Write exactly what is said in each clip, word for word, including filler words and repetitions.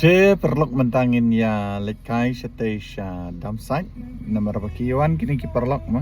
Te paralok, mynta ngin ïa leit kai shatei sha dump site. Namar ba ki ïa wan kine ki paralok ma.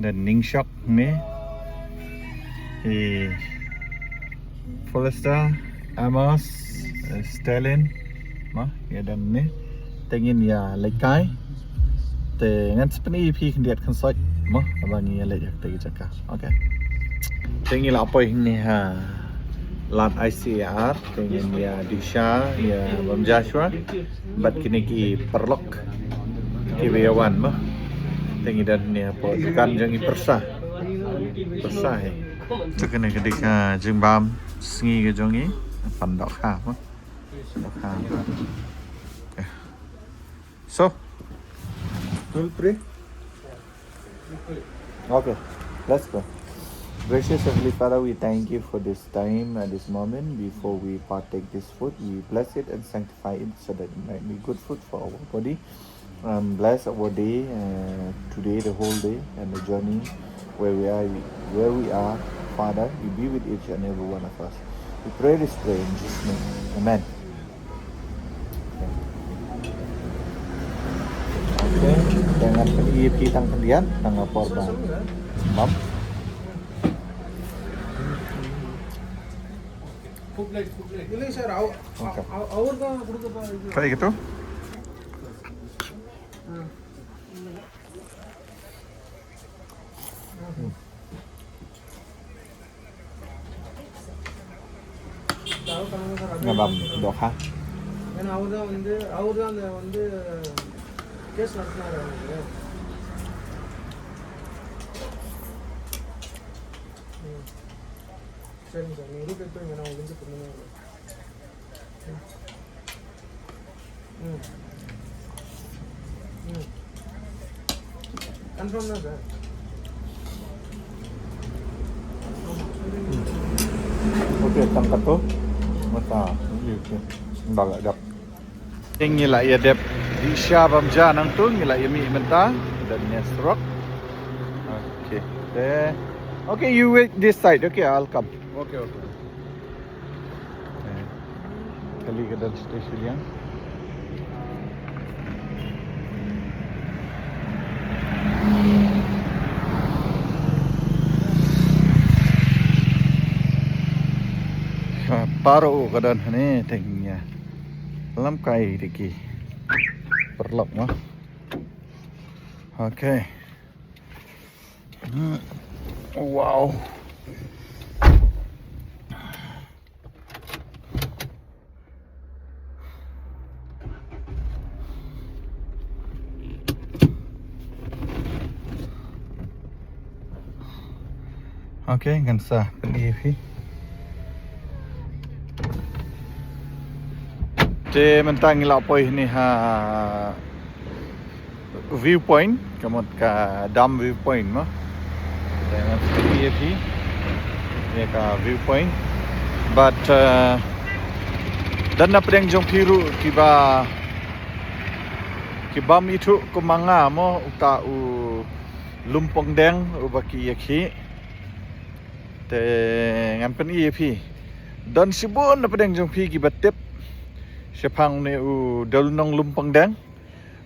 Da ning shok ne. Ki Forester, Amos, eh, Stalin. Ma, ïa dang ne. Te ngin ïa leit kai. Te ngan sa pyni ïa phi khyndiat khynsoit. Ma, haba ngi ïa leit ïa kata ki jaka. Okay. Te ngi la poi hangne ha lad I C A R. Te ngin ïa dih sha ïa bam Joshua bad kine ki paralok kiba ïa wan ma. Te ngi don hangne hapoh dukan jong ngi, pyrsa. Pyrsa hi. Te kane ka dei ka jingbam sngi ka jong ngi. Pan dohkha ma. Dohkha. Okay. So, we'll pray. Okay, let's go. Gracious Heavenly Father, we thank you for this time and this moment. Before we partake this food, we bless it and sanctify it so that it might be good food for our body. Um, bless our day, uh, today, the whole day, and the journey where we are, where we are. Father, you be with each and every one of us. We pray this prayer in Jesus' name. Amen. Okay, te ngan pyni ïa phi tang khyndiat, tang ha por ba bam. Okay. Kaei kito? Nga bam dohkha. ஏன்னா, அவர் தான் வந்து, அவர் தான் அந்த வந்து கேஸ் நடத்தினாரு அவருக்கு. ம். சரிங்க சார், நீங்கள் ரூட் எடுத்து நான் உங்களுக்கு செஞ்சு பண்ணுங்க. ம். ம். கன்ஃபார்ம் தான் சார். Okay, tang katto. Mynta, okay, okay. Ba la dep. Ngi la ïa dep dih sha bam ja nangtu, ngi la ïa mih mynta. Don ïa surok. Okay. There. Okay, you wait this side. Okay, I'll come. Okay, okay. Eh, kali ka don station yang. Ha, paro ka don hane teng ya. Lam kai diki. Paralok ma. Okay. Hmm. Wow. Okay, ngan sa pyni ïa phi. Te mynta ngi la poi hangne ha viewpoint, ka mut ka dam viewpoint mo. Te ngan sa pyni ïa phi ïa ka viewpoint. But, uh, don na pdeng jong phi ruh kiba, ki bym ithuh kum ma nga mo, uta u Lumpongdeng uba ki ïa khih. Te ngan pyni ïa phi. Don shibun na pdeng jong phi kiba tip shaphang une u Dewlynnong Lumpongdeng.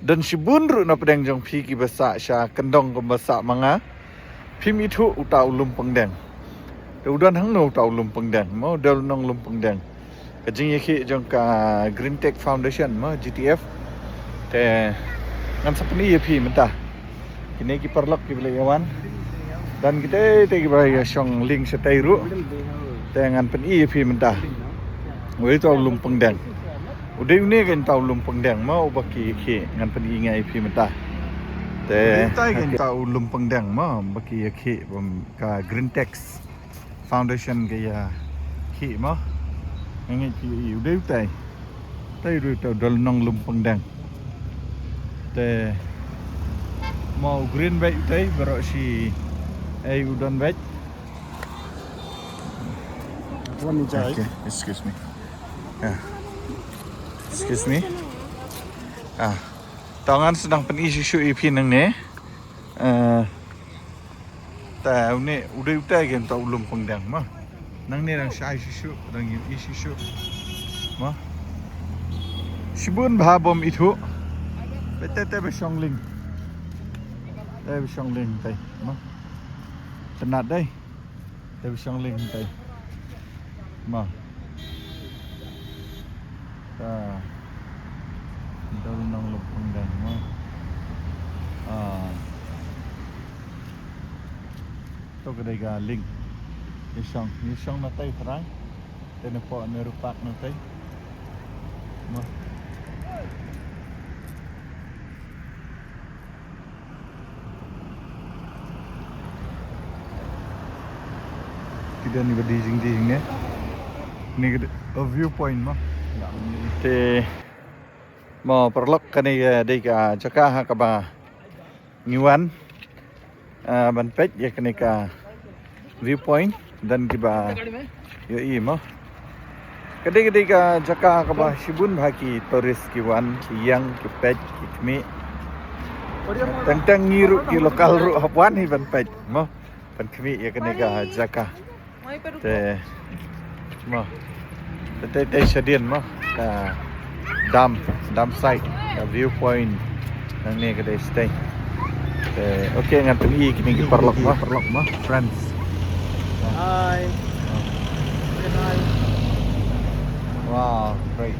Don shibun ruh na pdeng jong phi kiba sah sha kyndong kumba sah ma nga. Phim ithuh uta u Lumpongdeng. Te u don hangno uta u Lumpongdeng mo, Dewlynnong Lumpongdeng. Ka jingïakhih jong ka Green Tech Foundation mo, G T F. Te ngan sa pyni ïa phi mynta. Kine ki paralok kiba la ïa wan. Don kitei te kiba ïa shong lieng shatei ruh. Te ngan pyni ïa phi mynta. Wei uta u Lumpongdeng. U dei une ka uta u Lumpongdeng mo uba ki ïakhih, ngan pyni nga ïa phi mynta. Te u dei uta ka uta u Lumpongdeng mo uba ki ïakhih bad ka Green Tech Foundation ka ïakhih mo. Nga ngeit phi ïohi u dei utai. Utai u dei uta u Dewlynnong Lumpongdeng. Te mo u green beit utai baroh shi, ei, u don beit. One jai. Okay, excuse me. Yeah. Excuse me. Ah. To ngan sa dang pyni shuh shuh ïa phi nangne. Eh, te une u dei utai ka uta u Lumpongdeng mo. Nangne dang shai shuh shuh, dang ïohi shuh shuh mo. Shibun bha bom ithuh. Te te te ba shong lieng. Te ba shong lieng te. Mo. Te nat dei. Te ba shong lieng te. Mo. Ta. Dol nong lok pang dang mo. Ah. To ka dei ka lieng. Ïa shong, ïa shong na tei trai. Te na po na rupak na tei. Mo. Ki don ni ba di jing di jing ne. Ni ka dei, oh, viewpoint mo. Te mo paralok kane ka dei ka jaka ha kaba ngi wan, ah, ban peit ïa kane ka viewpoint don kiba ïohi mo. Ka dei ka dei ka jaka kaba shibun bha ki tourist ki wan, ki ïeng, ki peit, ki khmih. Teng teng ngi ruh ki local ruh hap wan hi ban peit mo. Ban khmih ïa kane ka jaka. Te mo. Te te shadien mo. Ka dam, dam site, ka viewpoint. Nangne ka dei site. Te, okay, ngan pyni kine ki paralok mo, paralok mo, friends. Hi. Say hi. Wow, great.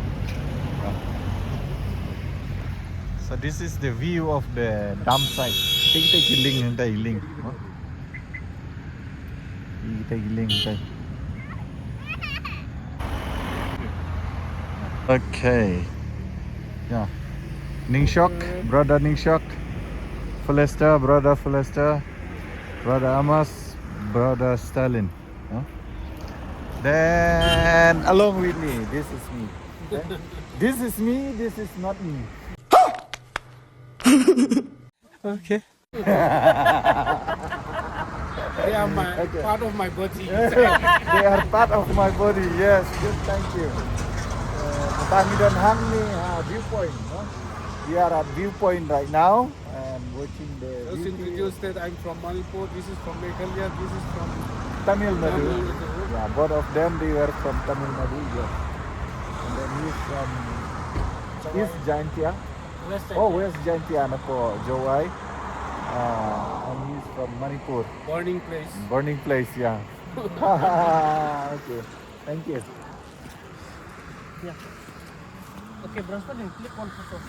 So this is the view of the dam site. Te te ki lieng, te lieng mo. Ita giling ita. Okay. Yeah. Ningshok, brother Ningshok. Felester, brother Felester. Brother Amos, brother Stalin. Huh? Then along with me, this is me. Okay? This is me, this is not me. Okay. They are my, okay, part of my body. They are part of my body. Yes, good, thank you. Uh, Tangi dan Hang ni, uh, viewpoint, no? We are at viewpoint right now and watching the. Just beauty. Introduce that I'm from Manipur. This is from Meghalaya. This is from Tamil Nadu. Tamil Nadu. Yeah, both of them, they were from Tamil Nadu. Yes. And then he's from East Jaintia. West Jaintia. Oh, West Jaintia, na po Jowai. Uh, and he's from Manipur. Burning place. Burning place, yeah. Okay. Thank you. Yeah. Okay, Brahspati, click one photo.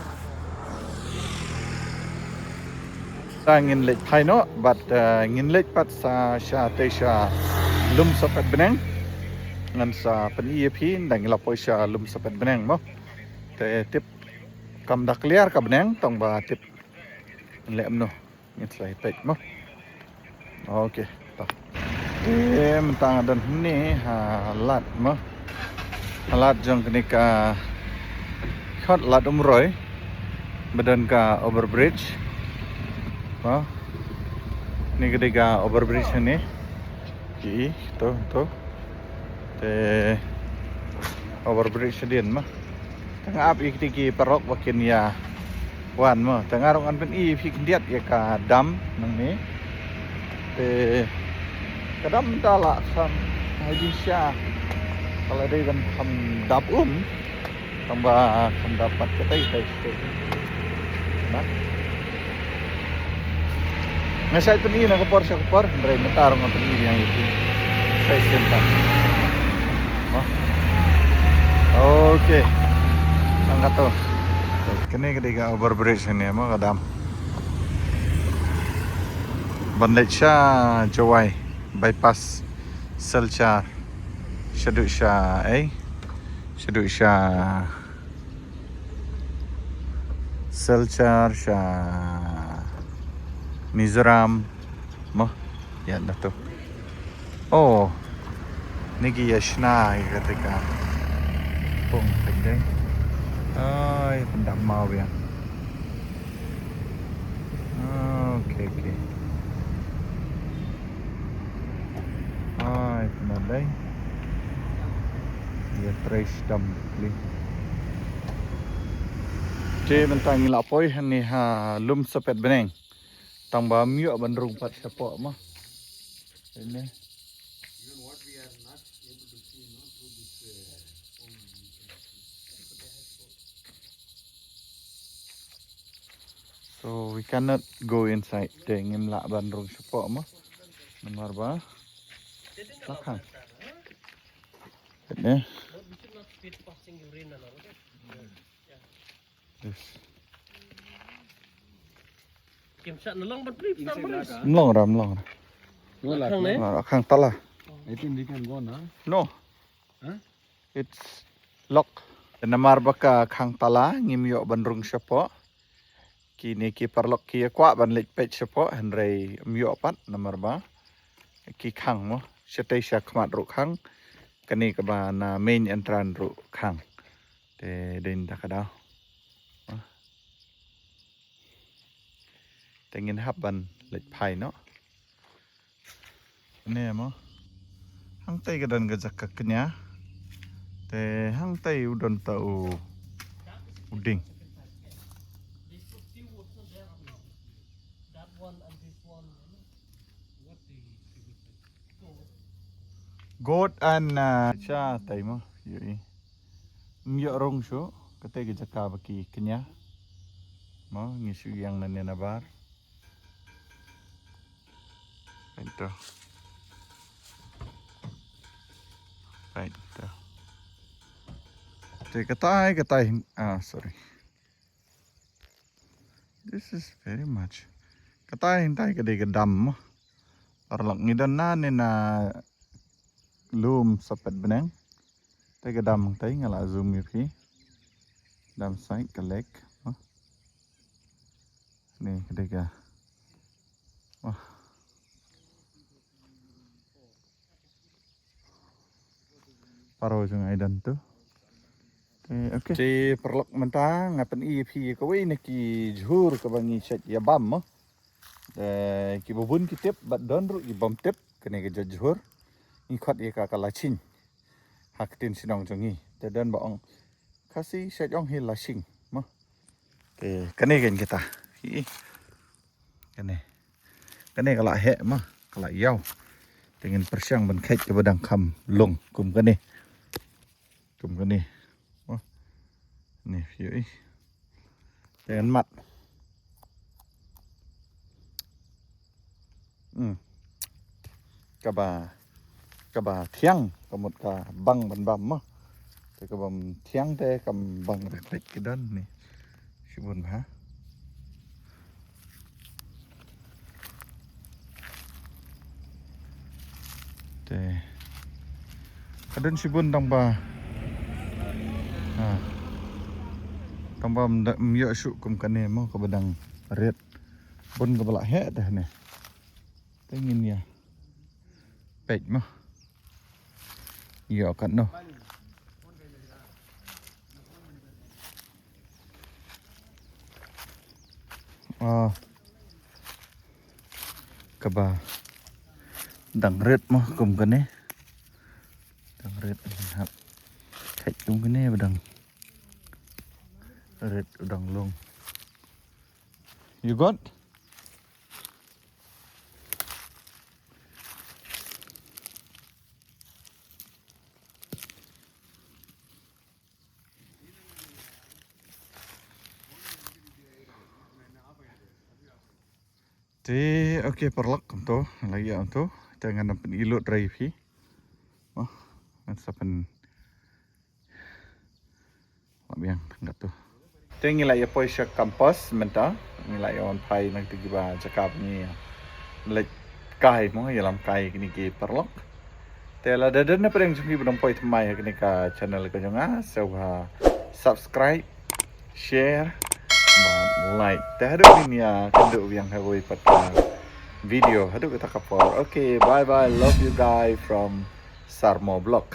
Sa ngin leit phai noh, bad, uh, ngin leit pat sa sha te sha Lum Sapet Bneng. Ngan sa pyni ïa phi, nda ngi la poi sha Lum Sapet Bneng mo. Te tip Kam da clear ka bneng, tang ba tip. Leh mno. Ngin sa ïa peit mo. Okay, ta. Te mynta nga don hangne ha lad mo. Ha lad jong kane ka khot Lad Umroi. Ba don ka overbridge. Mo. Ni ka dei ka overbridge hangne. Ki, to, to. Te overbridge shadien mo. Te nga ap ïa kiti ki paralok ba kin ïa wan mo. Te nga ruh ngan pyni ïa phi khyndiat ïa ka dam nangne. Te ka dam mynta la kham ha jingshisha. Ka la dei ban kham dap um. Tang ba kham dap pat katei, katei, katei. Na. Nga shait pyni na ka por sha ka por, hynrei mynta ruh nga pyni biang ïa phi. Shait sien pat. Mo. Okay. Tang kato. Kane ka dei ka overbridge kane mo, ka dam. Ban leit sha Jowai bypass Silchar. Shaduh sha, eh? Shaduh sha Silchar sha Mizoram mo. Ïa na to. Oh. Ni ki ïa shna ïa kata ka pung pung dei. Ai, pyndam maw ïa. Okay, okay. Ai, pyndam dei. Ïa trei sdam pli. Te mynta ngi la poi hangne ha Lum Sapet Bneng. Tang ba ym ïoh ban rung pat shapoh mo. Ine. Even what we are not able to see, no, through this, uh, phone, we can see. But they have got So we cannot go inside. Te ngim lah ban rung shapoh mo. Namar ba la khang. Ne. This. Kim sha na long ban prip sam bris. Mlong ra, mlong ra. Ngol la khang ne? Ah, khang tala. I think we can go now. No. Huh? It's lock. Namar ba ka khang tala ngim ïoh ban rung shapoh. Kine ki paralok ki ïa kwah ban leit peit shapoh hynrei ym ïoh pat namar ba ki khang mo. Shatei sha khmat ruh khang. Kane kaba na main entrance ruh khang. Te dei da ka daw. Te ngin hap ban leit phai noh. Ne mo. Hangtei ka don ka jaka kñia. Te hangtei u don ta u, u ding. Goat and, uh, cha tei mo. Ïohi. Ym ïoh rung shuh, katei ka jaka ba ki kñia. Mo, ngi shu ïeng na ne na bar. Peit to. Peit to. Te katai, katai, ah, sorry. This is very much. Katai, katai, ka dei ka dam mo. Paralok ngi don na ne na lum sapet bneng. Te ka dam tei nga la zoom ïa phi. Dam site ka lake. Huh? Ni ka dei ka. Wah. Paro jong ai dan tu. Te, okay. Te paralok mynta nga pyni ïa phi kawei na ki jhur kaba ngi shet ïa bam mo. Te kiba bun ki tip bad don ruh ki bym tip kane ka jhur. Ngi khot ïa ka ka lashing. Ha ktien shnong jong ngi. Te don ba ong Khasi shet ong hi lashing mo. Te kane kein kita. Hi. Kane. Kane ka la heh mo, ka la ïaw. Te ngin pyrshang ban kheit kaba dang kham lung kum kane. Kum kane. Mo. Ni, ïohi. Te ngan mat. Hmm. Kaba, kaba thiang, ka mut ka bang ban bam mo. Te kaba thiang te kam bang rit rit ki don ni. Shibun bha. Te. Ka don shibun tang ba. Ha. Tang ba ym da, ym ïoh shuh kum kane mo kaba dang rit. Bun kaba la heh te ne. Te ngin ïa peit mo. Ïoh katno. Ah. Kaba dang rit mo kum kane. Dang rit hap. Kheit kum kane ba dang rit u dang lung. You got? Te, okay, paralok, kumto, lagi ïa kumto, te ngan ym pyni lut re ïa phi. Oh, ngan sa pyn, la biang, ngat to. Te ngi la ïa poi sha campus mynta, ngi la ïa wan phai na kito kiba jaka ba ngi leit kai mo, ïalam kai kine ki paralok. Te lada don na pdeng jong phi ba dang poi thymmai ha kane ka channel ka jong nga, sngewbha subscribe, share bad like. Te haduh ngin ïa kynduh biang ha kawei pat ka video, haduh kata ka por. Okay, bye bye, love you guys from Sarmo Vlog.